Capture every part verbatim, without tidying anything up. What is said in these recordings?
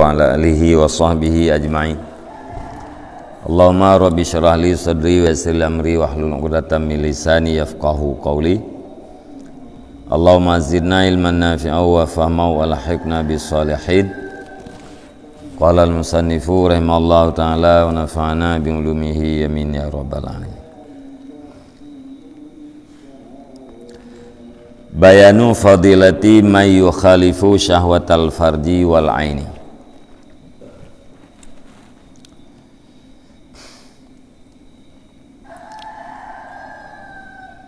Ala alihi wa sahbihi ajma'in. Allahumma rabbi syrah li sadri wa yassir li amri wahlul 'uqdatam min lisani yafqahu qawli. Allahumma zidna ilman nafi'a wa fahma wa alhiqna bis salihin. Qala al-musannifu rahimallahu ta'ala wa nafa'ana bi ulumihi, amin ya rabbal alamin. Bayanu fadilati may yukhalifu syahwatal farji wal aini.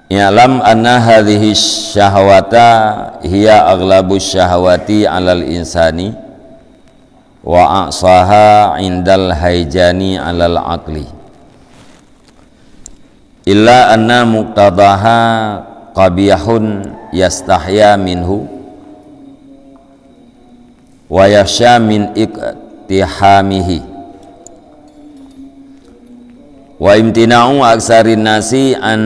I'lam anna hadhihi syahwata hiya aghlabu syahwati 'alal insani wa a'saha 'indal haijani 'alal aqli. Illa anna muqtadaha qabihun yastahya minhu wa yakhsha min iqtihamihi. Wa imtina'u aksarin nasi an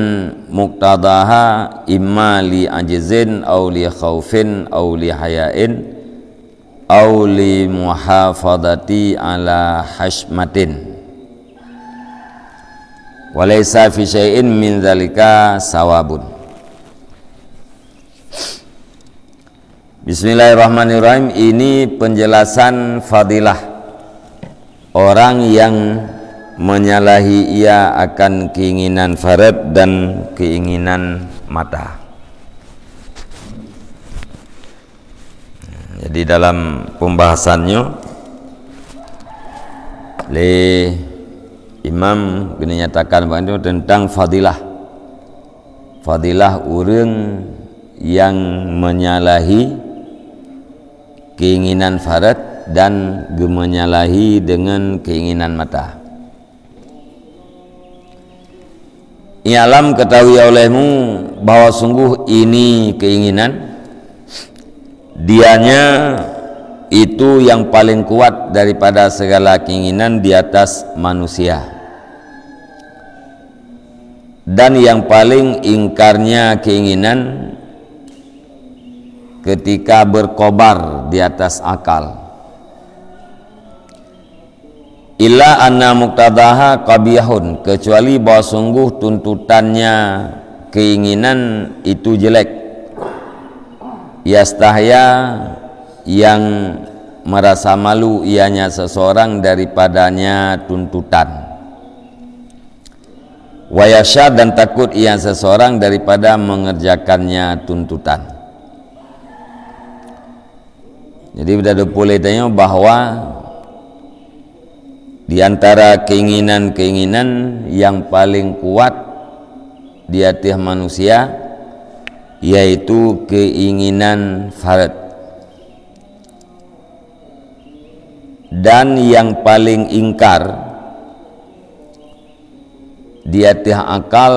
muqtadaha imma li ajzin aw li khaufin aw li hayain aw li muhafadati ala hashmatin. Wa laisa fi syai'in min dzalika sawabun. Bismillahirrahmanirrahim. Ini penjelasan fadilah orang yang menyalahi ia akan keinginan farad dan keinginan mata. Jadi dalam pembahasannya, lé Imam geunyatakan tentang fadilah. Fadilah ureuëng yang menyalahi keinginan farad dan geumenyalahi dengan keinginan mata. I'lam, ketahui olehmu bahwa sungguh ini keinginan, dianya itu yang paling kuat daripada segala keinginan di atas manusia. Dan yang paling ingkarnya keinginan ketika berkobar di atas akal. Illa anna muqtadaha qabihun, kecuali bahwa sungguh tuntutannya keinginan itu jelek. Yastahya, yang merasa malu ianya seseorang daripadanya tuntutan. Wa yakhsha, dan takut ia seseorang daripada mengerjakannya tuntutan. Jadi, pada dua puluh tanyoe bahwa di antara keinginan-keinginan yang paling kuat di ateueh manusia, yaitu keinginan farad. Dan yang paling ingkar di ateueh akal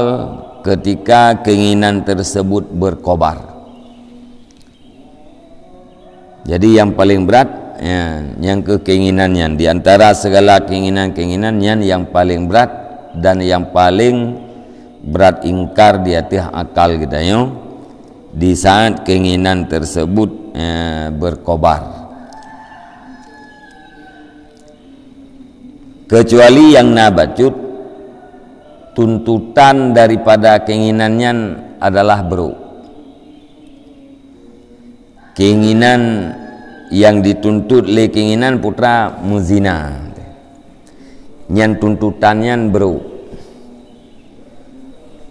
ketika keinginan tersebut berkobar. Jadi yang paling berat, ya, nyang keu keinginan nyan. Di antara segala keinginan-keinginan nyan, yang paling berat dan yang paling berat ingkar di ateueh akal geutanyoe di saat keinginan tersebut, eh, berkobar. Kecuali yang na bacut, tuntutan daripada keinginan nyan adalah brok. Keinginan yang dituntut lé keinginan putra meuzina. Nyan tuntutan nyan brok.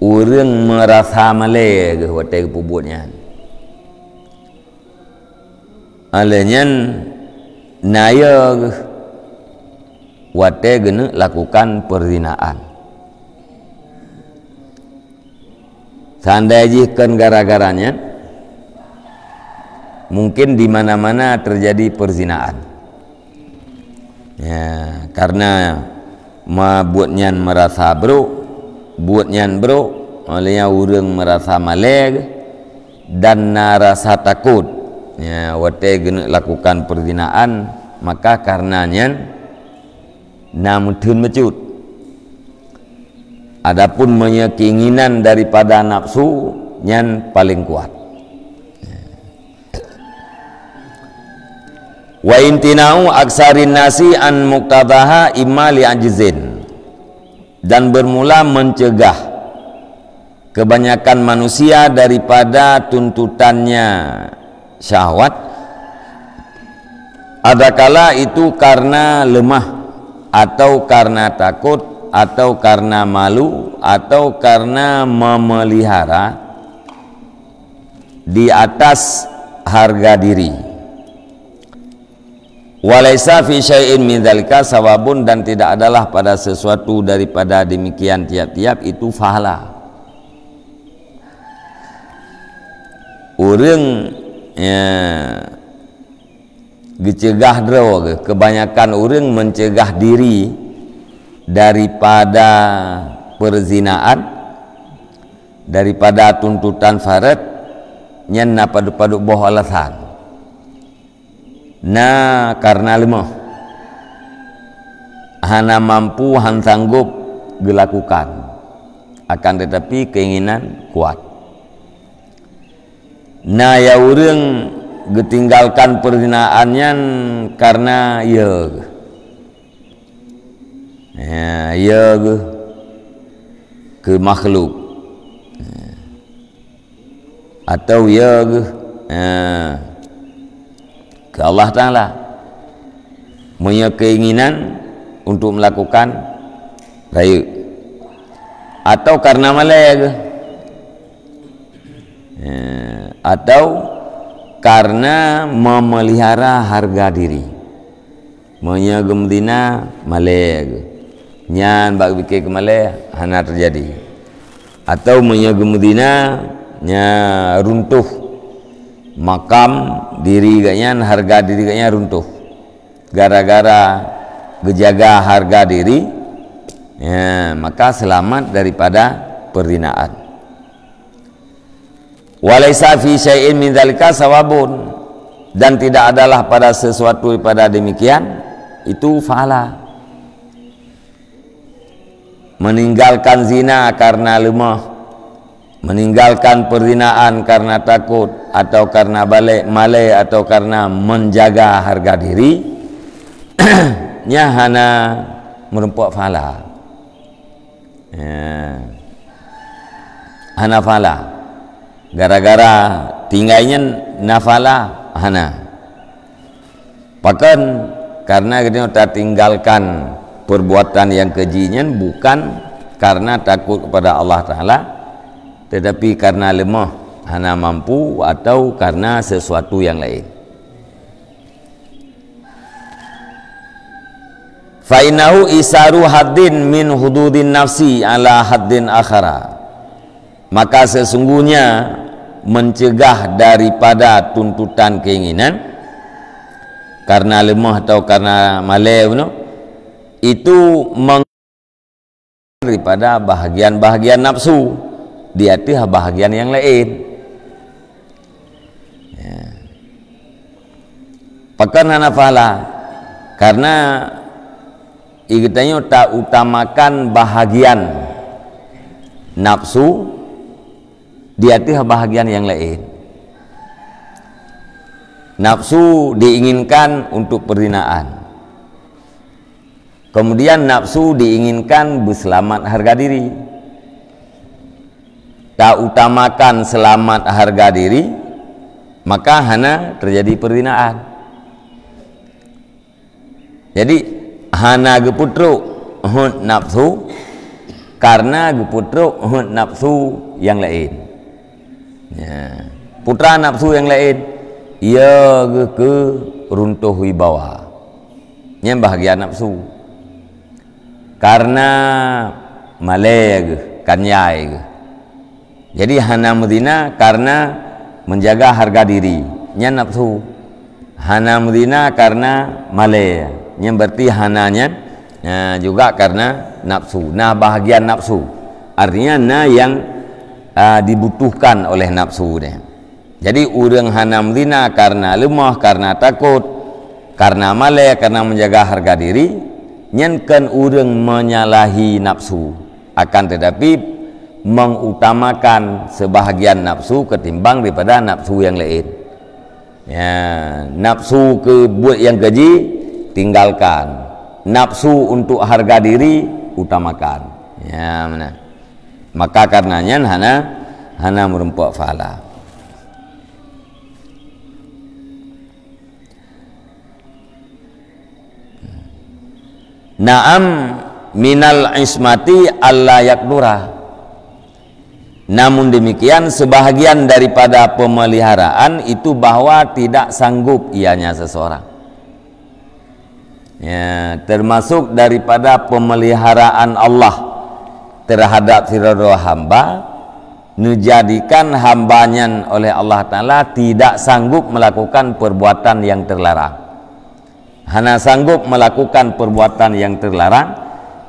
Ureuëng meurasa malée geuh watée geupeubuet nyan. Alèh nyan, na yö geuh watée geuneuk lakukan perzinaan. Seandai jih kon gara-gara nyan, mungkin di mana-mana terjadi perzinaan. Ya, karena ma-, buet nyan meurasa brok, buet nyan brok, oleh nyan ureuëng meurasa malée dan na rasa takot. Ya, watée geuneuk lakukan perzinaan, maka karena nyan na meutheun bacut. Adapun meunyoe keinginan daripada nafsu, nyan paling kuat. Wa imtina'u aksarin nasi an muqtadaha imma li ajzin, dan bermula mencegah kebanyakan manusia daripada tuntutannya syahwat, adakala itu karena lemah, atau karena takut, atau karena malu, atau karena memelihara di atas harga diri. Walaisa fi syai'in min dzalika sababun, dan tidak adalah pada sesuatu daripada demikian tiap-tiap itu pahala. Ureuëng, ya, geucegah droe geuh, kebanyakan ureuëng mencegah diri daripada perzinaan, daripada tuntutan faret, nyan na padub-padub boh alasan. Na karena leumoh, hana mampu, han sanggob geulakukan, akan tetapi keinginan kuat. Na ya ureuëng geutinggalkan perzinaan nyan karena yö geuh. Ya, yö geuh keu makhluk. Atau yö geuh, ha, keu Allah Taala. Meunyoe keinginan untuk melakukan, rayeuk. Atau karena malée geuh. Ha, atau karena memelihara harga diri. Meunyoe geumeuzina, malée geuh. Nyan bak geupike keu malée, hana teujadi. Atau meunyoe geumeuzina, nya runtoh makam diri geuh nyan, harga diri geuh nyan runtoh. Gara-gara geujaga harga diri, ya, maka selamat daripada perzinaan. Walaisa fi syai'in min dzalika sababun, dan tidak adalah pada sesuatu daripada demikian itu pahala. Meninggalkan zina karena lemah, meninggalkan perzinaan karena takut, atau karena balik malée, atau karena menjaga harga diri, nya hana meureumpok pahala. Ya. Hana pahala. Gara-gara tinggai nyan na pahala? Hana. Pakon? Karena geutanyoe tatinggalkan perbuatan nyang keji nyan bukan karena takut kepada Allah Taala, tetapi karena lemah, hana mampu, atau karena sesuatu yang lain. Fa innahu isaru haddin min hududin nafsi ala haddin akhara. Maka sesungguhnya mencegah daripada tuntutan keinginan karena lemah atau karena malée bunoe, itu meng- daripada bahagian-bahagian nafsu di ateueh bahagian nyang laén. Ya. Pakon hana pahala? Karena geutanyoe tautamakan bahagian nafsu di ateueh bahagian nyang laén. Nafsu diinginkan untuk perzinaan. Kemudian nafsu diinginkan beuseulamat harga diri. Tautamakan seulamat harga diri, maka hana teujadi perzinaan. Jadi, hana geupeutrok hot nafsu karena geupeutrok hot nafsu nyang laén. Ya. Peue teuma nafsu nyang laén? Ya geuh keu runtoh wibawa. Nyan bahagian nafsu. Karena malée geuh, kanyai geuh. Jadi hana meuzina karena menjaga harga diri. Nyan nafsu. Hana meuzina karena malée. Nyan berarti hana nyan, nah, juga karena nafsu. Nah, bahagian nafsu. Artinya na yang, ah, dibutuhkan oleh nafsu dia. Jadi, ureuëng hana meuzina karena leumah, karena takot, karena malée, karena menjaga harga diri, nyan kon ureuëng menyalahi nafsu, akan tetapi mengutamakan sebahagian nafsu ketimbang daripada nafsu yang lain. Ya, nafsu keu buet nyang keji, tinggalkan. Nafsu untuk harga diri, utamakan. Ya, mana? Maka karena nyan hana, hana meurumpok pahala. Naam, minal ismati alla yakdura. Namun demikian, sebahagian daripada pemeliharaan itu bahwa tidak sanggup ianya seseorang. Ya, termasuk daripada pemeliharaan Allah terhadap sidroe hamba, menjadikan hamba nyan oleh Allah Taala tidak sanggup melakukan perbuatan yang terlarang. Hana sanggup melakukan perbuatan yang terlarang,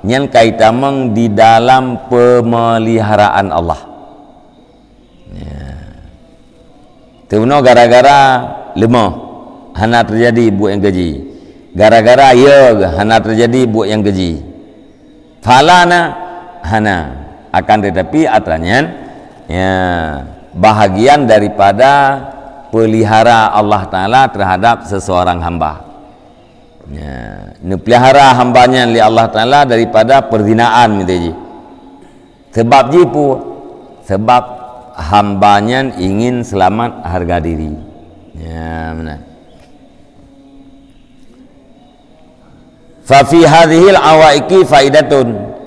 nyan ka itamong di dalam pemeliharaan Allah. Ya. Teubunoe gara-gara leumoh, hana teujadi buet nyang keji. Gara-gara yö, hana teujadi buet nyang keji. Pahala na? Hana. Akan tetapi, atra nyan, ya, bahagian daripada pelihara Allah Taala terhadap seseorang hamba. Ya, neupelihara hamba nyan lé Allah Taala daripada perzinaan, mita jih. Sebab jih peue? Sebab hamba nyan ingin selamat harga diri. Ya, meunan. Fa fi hadzihil awaiqi faidatun.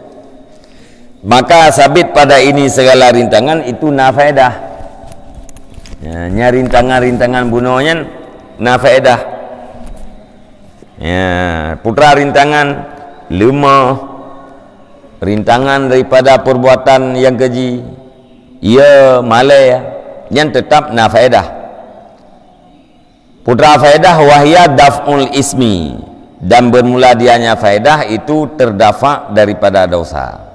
Maka sabit pada ini segala rintangan itu na faedah. Ya, nya rintangan-rintangan bunoe nyan na faedah. Ya, putra rintangan leumoh, rintangan daripada perbuatan nyang keji, ya, malèe, nyan tetap na faedah. Putra faedah, wahya daf'ul ismi, dan bermula dianya faedah itu terdafa daripada dosa.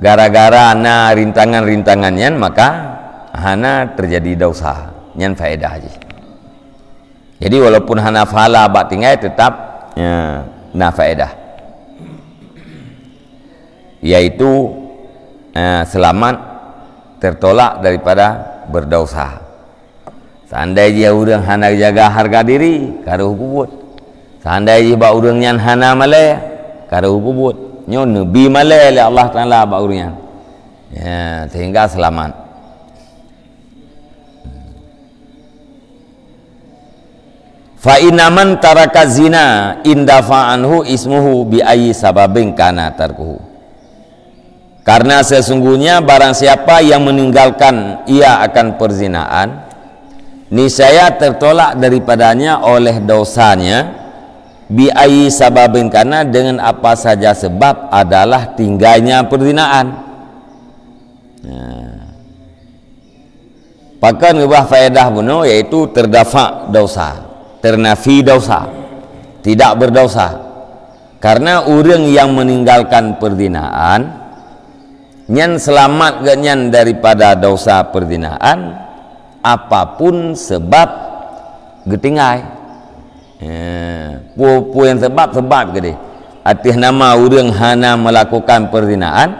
Gara-gara na rintangan-rintangan nyan, maka hana teujadi dosa. Nyan faedah jih. Jadi, walaupun hana pahala bak tinggai, tetap, ya, na faedah. Yaitu, eh, selamat tertolak daripada berdosa. Seandai jih ureuëng hana jaga harga diri, ka rôh peubuet. Seandai jih bak ureuëng nyan hana malèe, ka rôh peubuet. Nyoe neubi malèe lé Allah Taala bak ureuëng nyan. Ya, sehingga selamat. Fa inna man taraka zina indafa anhu ismuhu bi ayyi sababin kana tarkuhu. Karena sesungguhnya barang siapa yang meninggalkan ia akan perzinaan, niscaya tertolak daripadanya oleh dosanya, bi ayyi sababin kana, dengan apa saja sebab adalah tinggalnya perzinaan. Nah. Pakon ngeubah faedah bunoe, yaitu terdafa dosa, ternafi dosa, tidak berdosa. Karena ureuëng yang meninggalkan perzinaan, nyan selamat geuhnyan daripada dosa perzinaan, apapun sebab geutinggai. Eh, peue-peue nyang sebab, sebab keudeh. Ateueh nama ureuëng hana melakukan perzinaan,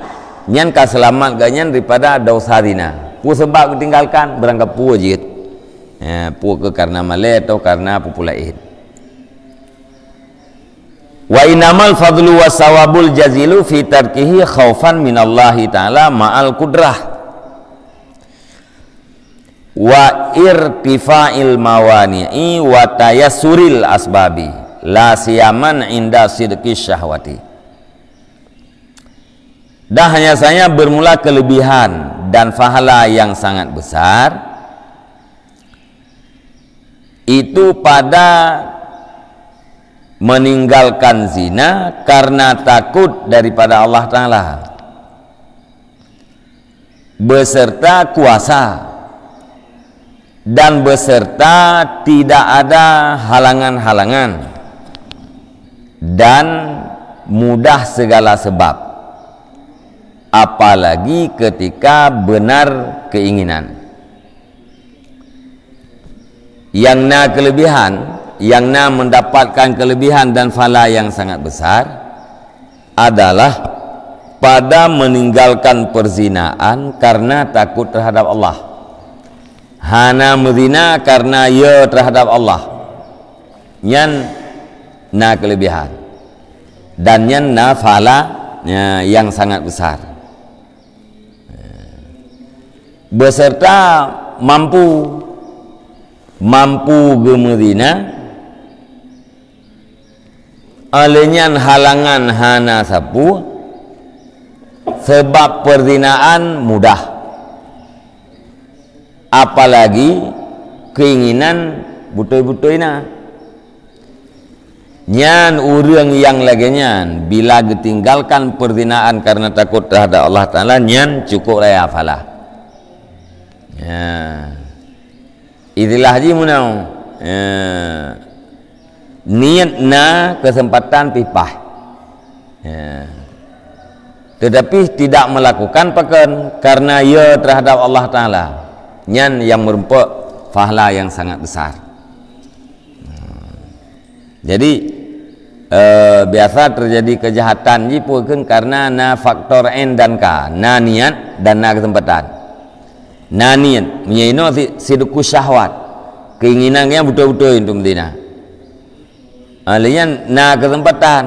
nyan ka seulamat geuhnyan daripada dosa zina. Peue sebab geutinggalkan? Beurangkapeue jeuet. Eh, peue keu karena malèe atau karena peue-peue laén. Wa innamal fadlu was sawabul jazilu fi tarkihi khaufan minallahi ta'ala ma'al qudrah. Wa irtifa'il mawani'i wa tayassuril asbabi, la siyaman inda sidqi syahwati. Dan hanya saja bermula kelebihan dan pahala yang sangat besar itu pada meninggalkan zina karena takut daripada Allah Ta'ala. Beserta kuasa dan beserta tidak ada halangan-halangan dan mudah segala sebab, apalagi ketika benar keinginan. Yang na kelebihan, yang na mendapatkan kelebihan dan pahala yang sangat besar adalah pada meninggalkan perzinaan karena takut terhadap Allah. Hana meuzina karena ya terhadap Allah. Nyan na kelebihan. Dan nyan na pahala, ya, yang sangat besar. Beserta mampu, mampu geumeuzina, óh lheueh nyan halangan hana sapeue, sebab perzinaan mudah. Apalagi keinginan beutôi-beutôi na. Nyan ureuëng nyang lagée nyan, bila geutinggalkan perzinaan karena takut terhadap Allah Taala, nyan cukup raya pahala. Ya. Istilah jih meunoe. Ya. Niet na, keuseumpatan pih paih. Ya. Tetapi tidak melakukan pakon karena ya terhadap Allah Taala. Nyan nyang meurumpok pahala nyang sangat besar. Jadi, eh, biasa terjadi kejahatan jih peue kheun karena na faktor N dan K, na niat dan na keuseumpatan. Na niat, meunyoe inoe si-, sidqu syahwat, keinginan nyang beutôi-beutôi untuk meuzina. Óh lheueh nyan na keuseumpatan,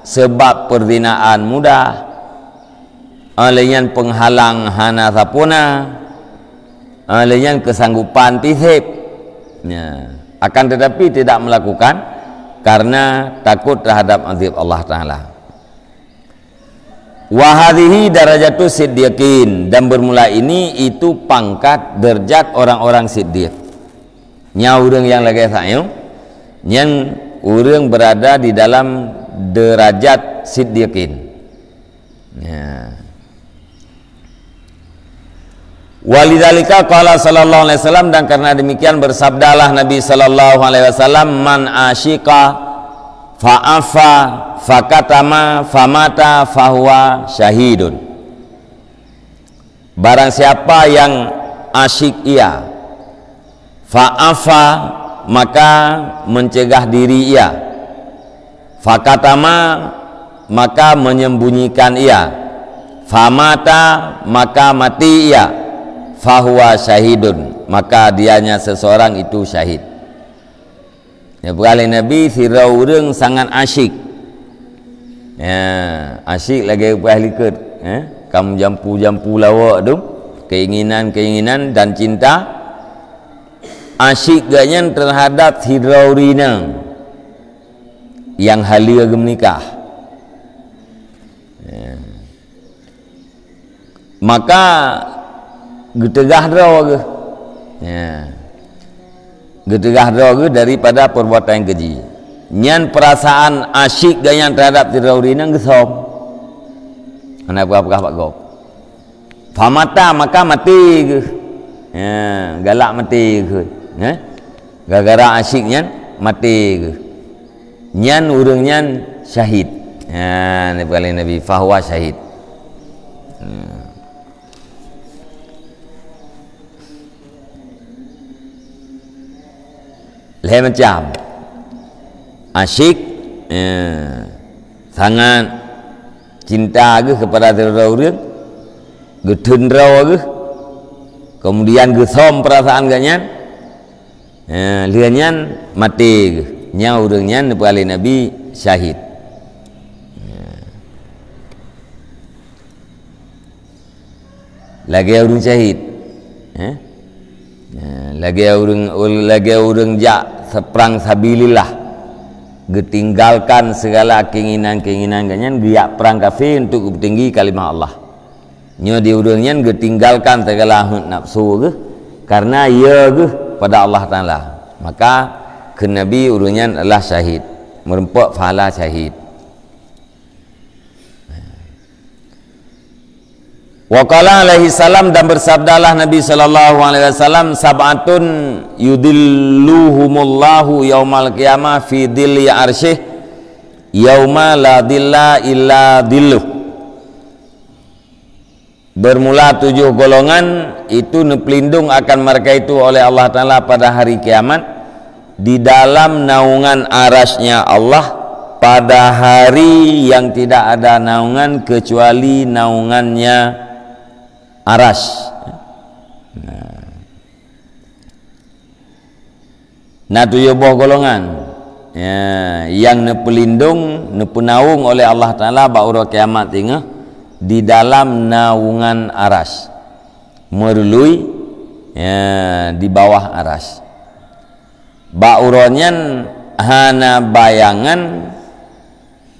sebab perzinaan mudah. Óh lheueh nyan penghalang hana sapeue na. Óh lheueh nyan keusanggupan pih seb. Ya. Akan tetapi tidak melakukan karena takut terhadap azab Allah Taala. Wa hadhihi darajatu siddiqin, dan bermula ini itu pangkat derajat orang-orang siddiq. Nyan ureuëng nyang lagée sapeue, nyan ureuëng berada di dalam derajat siddiqin. Ya. Walidzalika qala sallallahu alaihi wasallam, dan karena demikian bersabdalah Nabi sallallahu alaihi wasallam, "Man asyiqa fa afa fa katama fa mata fa huwa syahidun." Barang siapa yang asyik ia, fa afa, maka mencegah diri ia. Fa katama, maka menyembunyikan ia. Fa mata, maka mati ia. Fa huwa syahidun, maka dianya seseorang itu syahid. Ya, peugah lé Nabi, sidroe ureuëng sangat asyik. Ya, asyik lagée peugah likot, ya. Kamu jampu-jampu lawak tu, keinginan-keinginan dan cinta. Asyik gobnyan terhadap sidroe ureuëng inong nyang haleue geumeunikah. Ya. Maka geuteugah droe geuh. Ya. Geuteugah droe geuh daripada perbuatan keji. Nyan perasaan asyik gobnyan terhadap sidroe ureuëng inong geusöm. Hana peugah-peugah bak gob. Fa mata, maka maté geuh. Ya, galak maté geuh. Ya. Gara-gara asyik nyan maté geuh. Nyan ureuëng nyan syahid. Ha, neupeugah lé Nabi, "Fa huwa syahid." Hmm. Lhée macam. Asyik, eh, sangat cinta geuh kepada sidroe ureuëng, geuteun droe geuh, kemudian geusöm perasaan gobnyan, eh, lheueh nyan maté geuh. Nyan ureuëng nyan neupeugah lé Nabi syahid. Lagée ureuëng syahid. Eh? Eh, lagée ureuëng, lagée ureuëng jak perang sabilillah. Geutinggalkan segala keinginan-keinginan gobnyan, geujak perang kafé untuk geupetinggi kalimah Allah. Nyoe di ureuëng nyan geutinggalkan segala hawa nafsu geuh, karena ya geuh pada Allah Taala. Maka kheun Nabi ureuëng nyan adalah syahid, meurumpok pahala syahid. Wa qala alaihi salam, dan bersabdalah Nabi sallallahu alaihi wasallam, "Sab'atun yudhilluhumullahu yaumal qiyamah fi dhilli arsyih, yauma la dhilla illa dhilluh." Bermula tujuh golongan itu neupelindong akan mereka itu oleh Allah Taala pada hari kiamat, di dalam naungan arasy-Nya Allah, pada hari yang tidak ada naungan kecuali naungan-Nya arasy. Nah. Na tujoh boh golongan, ya, nyang neupeulindong, neupeunawong oleh Allah Taala bak uroe kiamat singoh di dalam naungan Arasy. Meurului, ya, di bawah Arasy. Bak uroe nyan hana bayangan,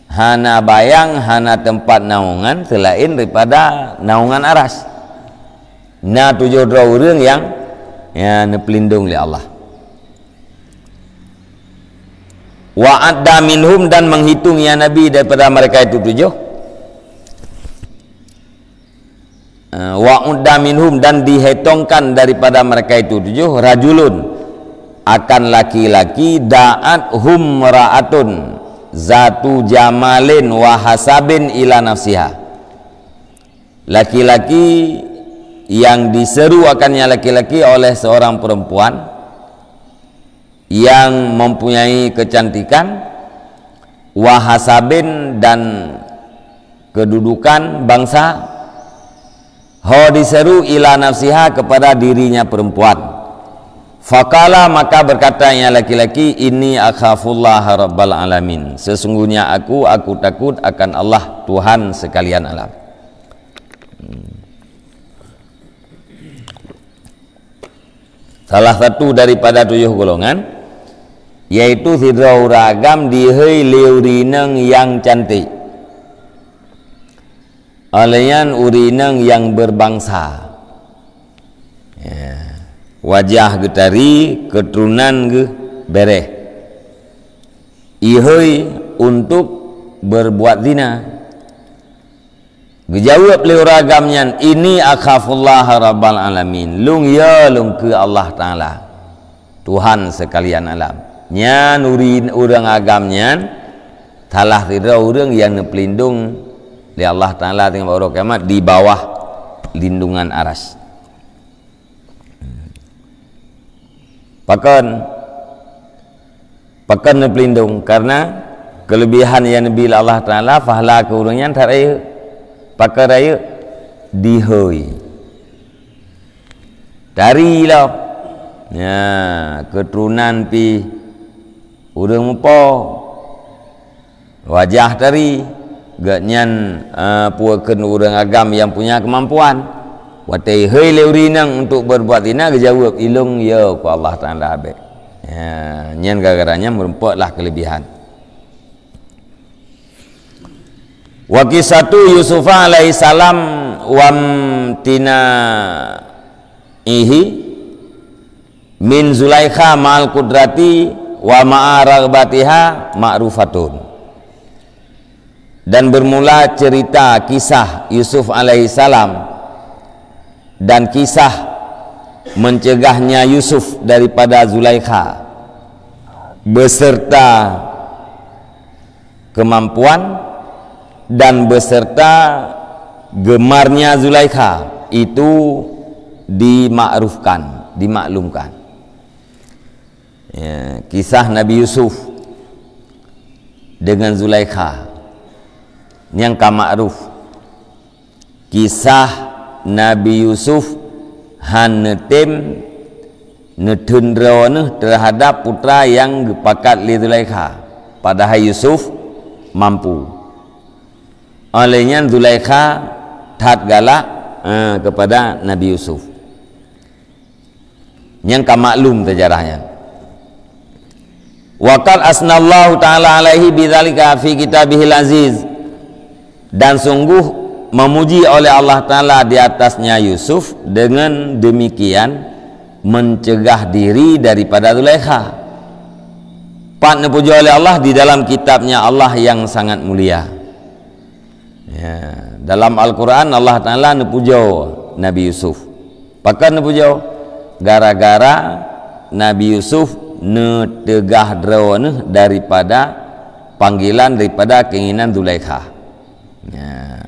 hana bayang, hana teumpat naungan seulaén daripada naungan Arasy. Na tujoh droe ureuëng nyang, ya, neupeulindong lé Allah. Wa adda minhum, dan meuhitong, ya Nabi, daripada mereka itu tujoh. Eh, wa udda minhum, dan dihitongkan daripada mereka itu tujoh, rajulun, akan laki-laki, da'at hum ra'atun zatu jamalin wa hasabin ila nafsiha. Laki-laki yang diseru akannya laki-laki oleh seorang perempuan yang mempunyai kecantikan, wa hasabin, dan kedudukan bangsa, ho diseru ila nafsiha, kepada dirinya perempuan. Faqala, maka berkata ia laki-laki, "Inni akhafullaha rabbal alamin." Sesungguhnya aku, aku takut akan Allah, Tuhan sekalian alam. Hmm. Salah satu daripada tujoh golongan, yaitu sidroe ureuëng agam dihôi lé ureuëng inong nyang cantik. Óh lheueh nyan ureuëng inong nyang berbangsa. Ya. Wajah geutari, keuturonan geuh bereh. Ihôi untuk berbuat zina. Geujaweueb lé ureuëng agam nyan, "Inni akhafullaha rabbal alamin." Lôn yo lôn keu Allah Taala, Tuhan sekalian alam. Nyan uri-, ureuëng agam nyan salah sidroe ureuëng nyang neupeulindong lé Allah Taala teungoh bak uroe kiamat di bawah lindungan Arasy. Pakon? Pakon neupeulindong? Karena kelebihan nyang neubi lé Allah Taala, pahala keu ureuëng nyan that rayeuk. Pakon rayeuk? Dihôi. Tari lom. Ya, keuturonan pih ureuëng mupo. Wajah tari, gobnyan, eh, peue kheun ureuëng agam nyang punya keumampuan. Watée ihôi lé ureuëng inong untuk berbuat zina, geujaweueb, "Ilôn yo keu Allah Taala abée." Ya, nyan gara-gara nyan meurumpok lah kelebihan. Wa qissatu Yusufa alaihissalam wamtinaihi min Zulaikha ma'al qudrati wa ma'a raghbatiha ma'rufatun. Dan bermula cerita kisah Yusuf alaihissalam dan kisah mencegahnya Yusuf daripada Zulaikha beserta kemampuan dan beserta gemarnya Zulaikha itu dimakrufkan, dimaklumkan. Ya, kisah Nabi Yusuf dengan Zulaikha nyang ka makruf. Kisah Nabi Yusuf hana tem neuteun droeneuh terhadap putra nyang geupakat lé Zulaikha, padahai Yusuf mampu. Oleh nyan Zulaikha that galak, eh, kepada Nabi Yusuf. Nyang ka maklum seujarah nyan. Wa qad asnallahu ta'ala alaihi bidzalika fi kitabihil aziz. Dan sungguh memuji oleh Allah Taala di atasnya Yusuf dengan demikian mencegah diri daripada Zulaikha. Pat neupujoe oleh Allah di dalam kitabnya Allah yang sangat mulia. Ya, dalam Al-Quran Allah Taala neupujoe Nabi Yusuf. Pakon neupujoe? Gara-gara Nabi Yusuf neuteugah droeneuh daripada panggilan, daripada keinginan Zulaikha. Ya.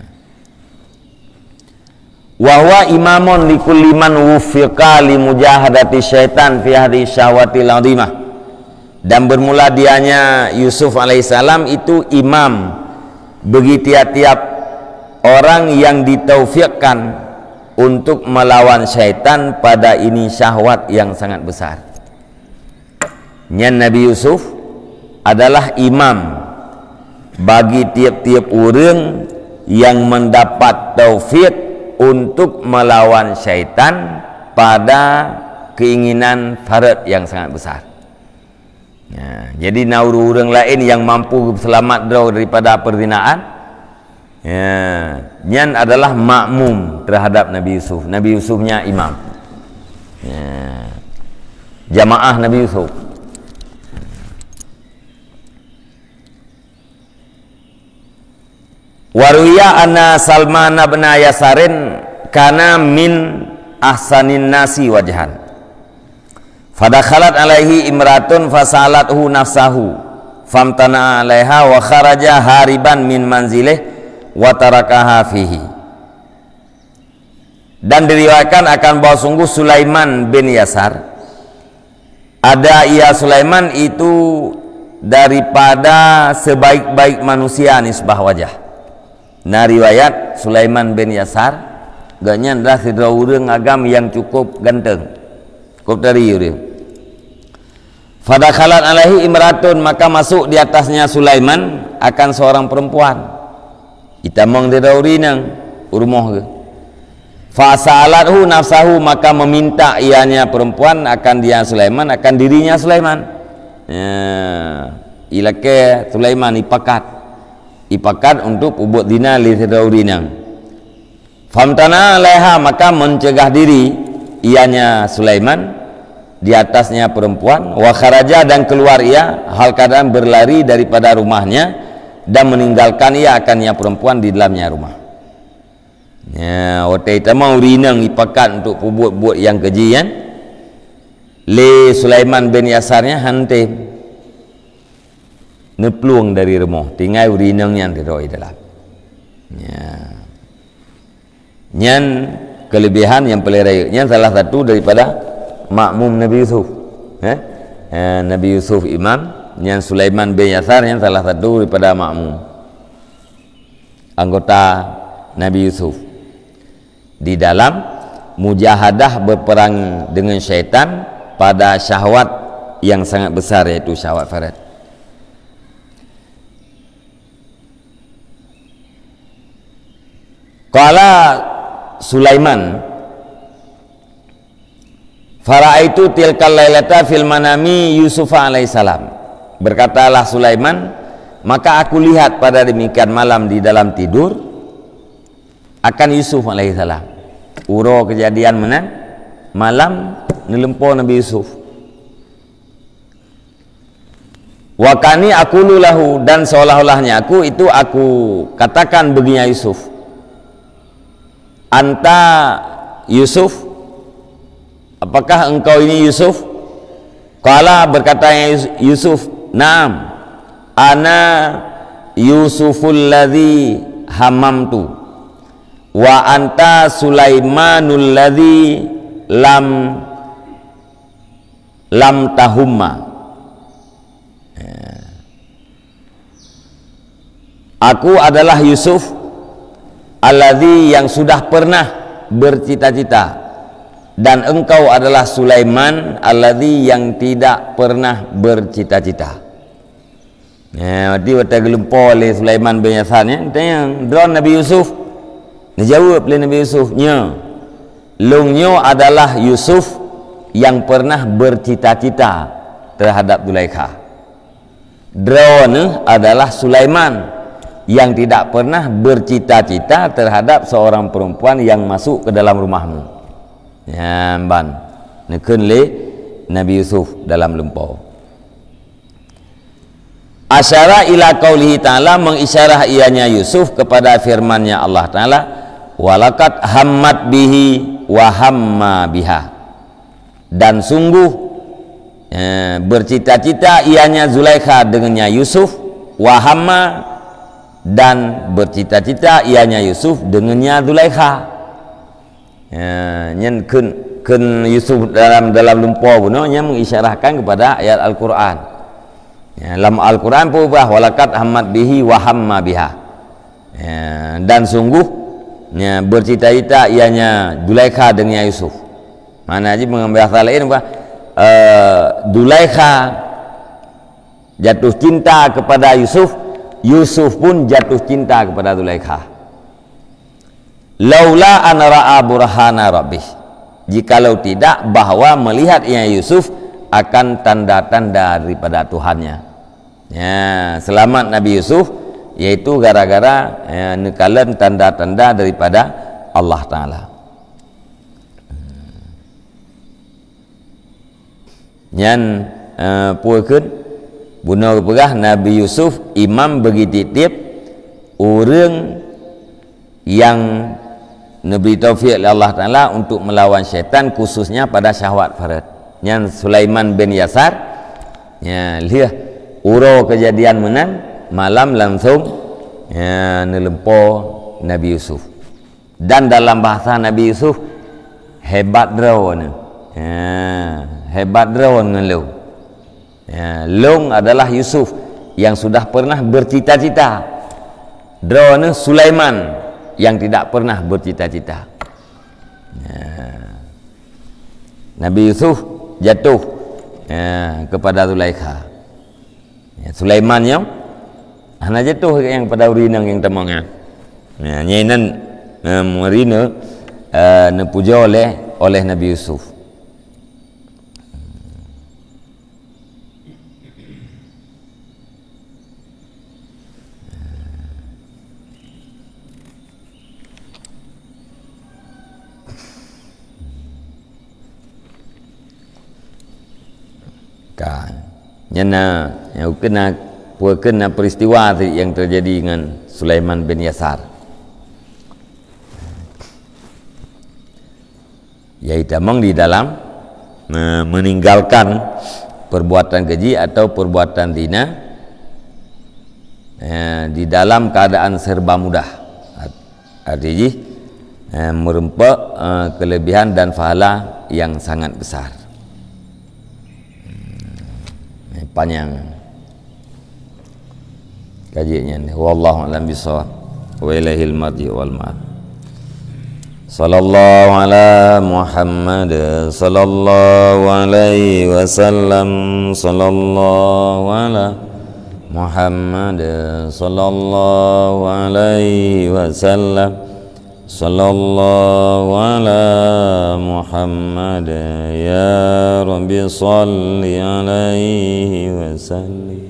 Wa huwa imamun likulli man wuffiqa li mujahadati syaitan fi hadhihi syahwatil azimah. Dan bermula dianya Yusuf alaihissalam itu imam bagi tiap-tiap orang yang ditaufikkan untuk melawan syaitan pada ini syahwat yang sangat besar. Nyan Nabi Yusuf adalah imam bagi tiep-tiep ureuëng nyang mendapat taufik untuk melawan syaitan pada keinginan Farad yang sangat besar. Ya, jadi na ureuëng-ureuëng laén nyang mampu seulamat droe daripada perzinaan, ya, nyan adalah makmum terhadap Nabi Yusuf. Nabi Yusuf nyan imam. Ya. Jamaah Nabi Yusuf. Wa ruwiya anna Sulaiman bin Yasarin kana min ahsanin nasi wajhan. Fadakhalat alaihi imratun fasalathu nafsahu famtana alaiha wa kharaja hariban min manzilih wa tarakaha fihi. Dan diriwayatkan akan bahwa sungguh Sulaiman bin Yasar, ada ia Sulaiman itu daripada sebaik-baik manusia nisbah wajah. Na riwayat Sulaiman bin Yasar, gobnyan adalah sidroe ureuëng agam nyang cukup ganteng, cukup tari ureuëng. Fadakhalat alaihi imratun, maka masuk di atasnya Sulaiman akan seorang perempuan. Itamong di dauri nang u rumoh geuh. Fasalathu nafsahu, maka meminta ianya perempuan akan dia Sulaiman, akan dirinya Sulaiman. Ya, ilakée Sulaiman ipakat. Ipakat untuk peubuet zina lé sidroe ureuëng inong. Famtana alaiha, maka mencegah diri ianya Sulaiman di atasnya perempuan, wa kharaja, dan keluar ia, hal keadaan berlari daripada rumahnya, dan meninggalkan ia akannya perempuan di dalamnya rumah. Ya, watée tamong ureuëng inong ipakat untuk peubuet-buet nyang keji nyan, lé Sulaiman bin Yasar nyan hana tem. Neuplueng dari rumoh, tinggai ureuëng inong nyan sidroe di dalam. Ya. Nyan kelebihan nyang paléng rayeuk. Nyan salah satu daripada makmum Nabi Yusuf. Eh? Eh, Nabi Yusuf imam, nyan Sulaiman bin Yasar nyan salah satu daripada makmum. Anggota Nabi Yusuf. Di dalam mujahadah berperang dengan syaitan pada syahwat yang sangat besar, yaitu syahwat Farad. Qala Sulaiman, "Fara'aitu tilkal lailata fil manami Yusufa alaihissalam." Berkatalah Sulaiman, "Maka aku lihat pada demikian malam di dalam tidur akan Yusuf alaihissalam." Uroe kejadian meunan, malam neulumpoe Nabi Yusuf. "Wa ka'anni aqulu lahu," dan seolah-olahnya aku itu aku katakan bagi Yusuf, "Anta Yusuf? Apakah engkau ini Yusuf?" Qala, berkata Yus-, Yusuf, "Na'am, ana Yusuful ladzi hamamtu, wa anta Sulaimanul ladzi lam, lam tahumma." Ya. "Aku adalah Yusuf alladzi yang sudah pernah bercita-cita, dan engkau adalah Sulaiman alladzi yang tidak pernah bercita-cita." Ya, berarti watée geulumpoe lé Sulaiman bin Yasar nyan, tanyong, "Droe Nabi Yusuf?" Neujaweueb lé Nabi Yusuf, "Nyo, lôn nyoe adalah Yusuf yang pernah bercita-cita terhadap Zulaikha." Droeneuh adalah Sulaiman yang tidak pernah bercita-cita terhadap seorang perempuan yang masuk ke dalam rumahmu. Nyan ban neukheun lé Nabi Yusuf dalam lumpoe. Asyara ila qaulihi ta'ala, mengisyarah ianya Yusuf kepada firman-Nya Allah Ta'ala, "Walaqad hammat bihi wa hamma biha." Dan sungguh, eh, bercita-cita ianya Zulaikha dengannya Yusuf, wa hamma, dan bercita-cita ianya Yusuf dengannya Zulaikha. Ya, nyan kheun, kheun Yusuf dalam, dalam lumpoe bunoe, nyan mengisyarahkan kepada ayat Al-Quran. Ya, lam Al-Quran peubah, "Walaqad hammat bihi wa hamma biha." Ya, dan sungguh, ya, bercita-cita ianya Zulaikha dengan Yusuf. Mana jih mengambil asal lain apa? Eh, Zulaikha Jatuh cinta kepada Yusuf, Yusuf pun jatuh cinta kepada Zulaikha. "Laula an ra'a burhana rabbih." Jikalau tidak bahwa melihat ia Yusuf akan tanda-tanda daripada Tuhannya. Ya, selamat Nabi Yusuf, yaitu gara-gara, ya, neukalon tanda-tanda daripada Allah Taala. Nyan, eh, peue kheun? Bunoe geupeugah Nabi Yusuf imam beugi tieb-tieb ureuëng nyang neubri taufik lé Allah Taala untuk melawan syaitan, khususnya pada syahwat faraj. Nyan Sulaiman bin Yasar, ya, lheueh uroe kejadian meunan, malam langsung, ya, neulumpo Nabi Yusuf. Dan dalam bahasa Nabi Yusuf, "Hebat droeneuh." Ya, hebat droeneuh ngon lôn. Ya, lôn adalah Yusuf yang sudah pernah bercita-cita. Droeneuh Sulaiman yang tidak pernah bercita-cita. Ya. Nabi Yusuf jatuh, ya, kepada Zulaikha. Ya, Sulaiman nyoe hana jatuh nyang pada ureuëng inong nyang tamong nyan. Ya, nyan nan, eh, meurina, eh, neupujoe oleh, oleh Nabi Yusuf. Ka. Nyan na, nyang keunan, peue keunan peristiwa tadi yang terjadi ngon Sulaiman bin Yasar. Yaitu tamong di dalam, eh, meninggalkan perbuatan keji atau perbuatan zina, eh, di dalam keadaan serba mudah. Art-, arti jih, eh, meureumpok, eh, kelebihan dan pahala yang sangat besar. Hmm, panjang. Kaji nyan. Wallahu a'lam bishawab. Wa ilaihil marji wal ma'ab. Sallallahu ala Muhammad, sallallahu alaihi wasallam, sallallahu ala Muhammad, sallallahu alaihi wasallam, sallallahu ala Muhammad, ya Rabbi salli alaihi wasallim.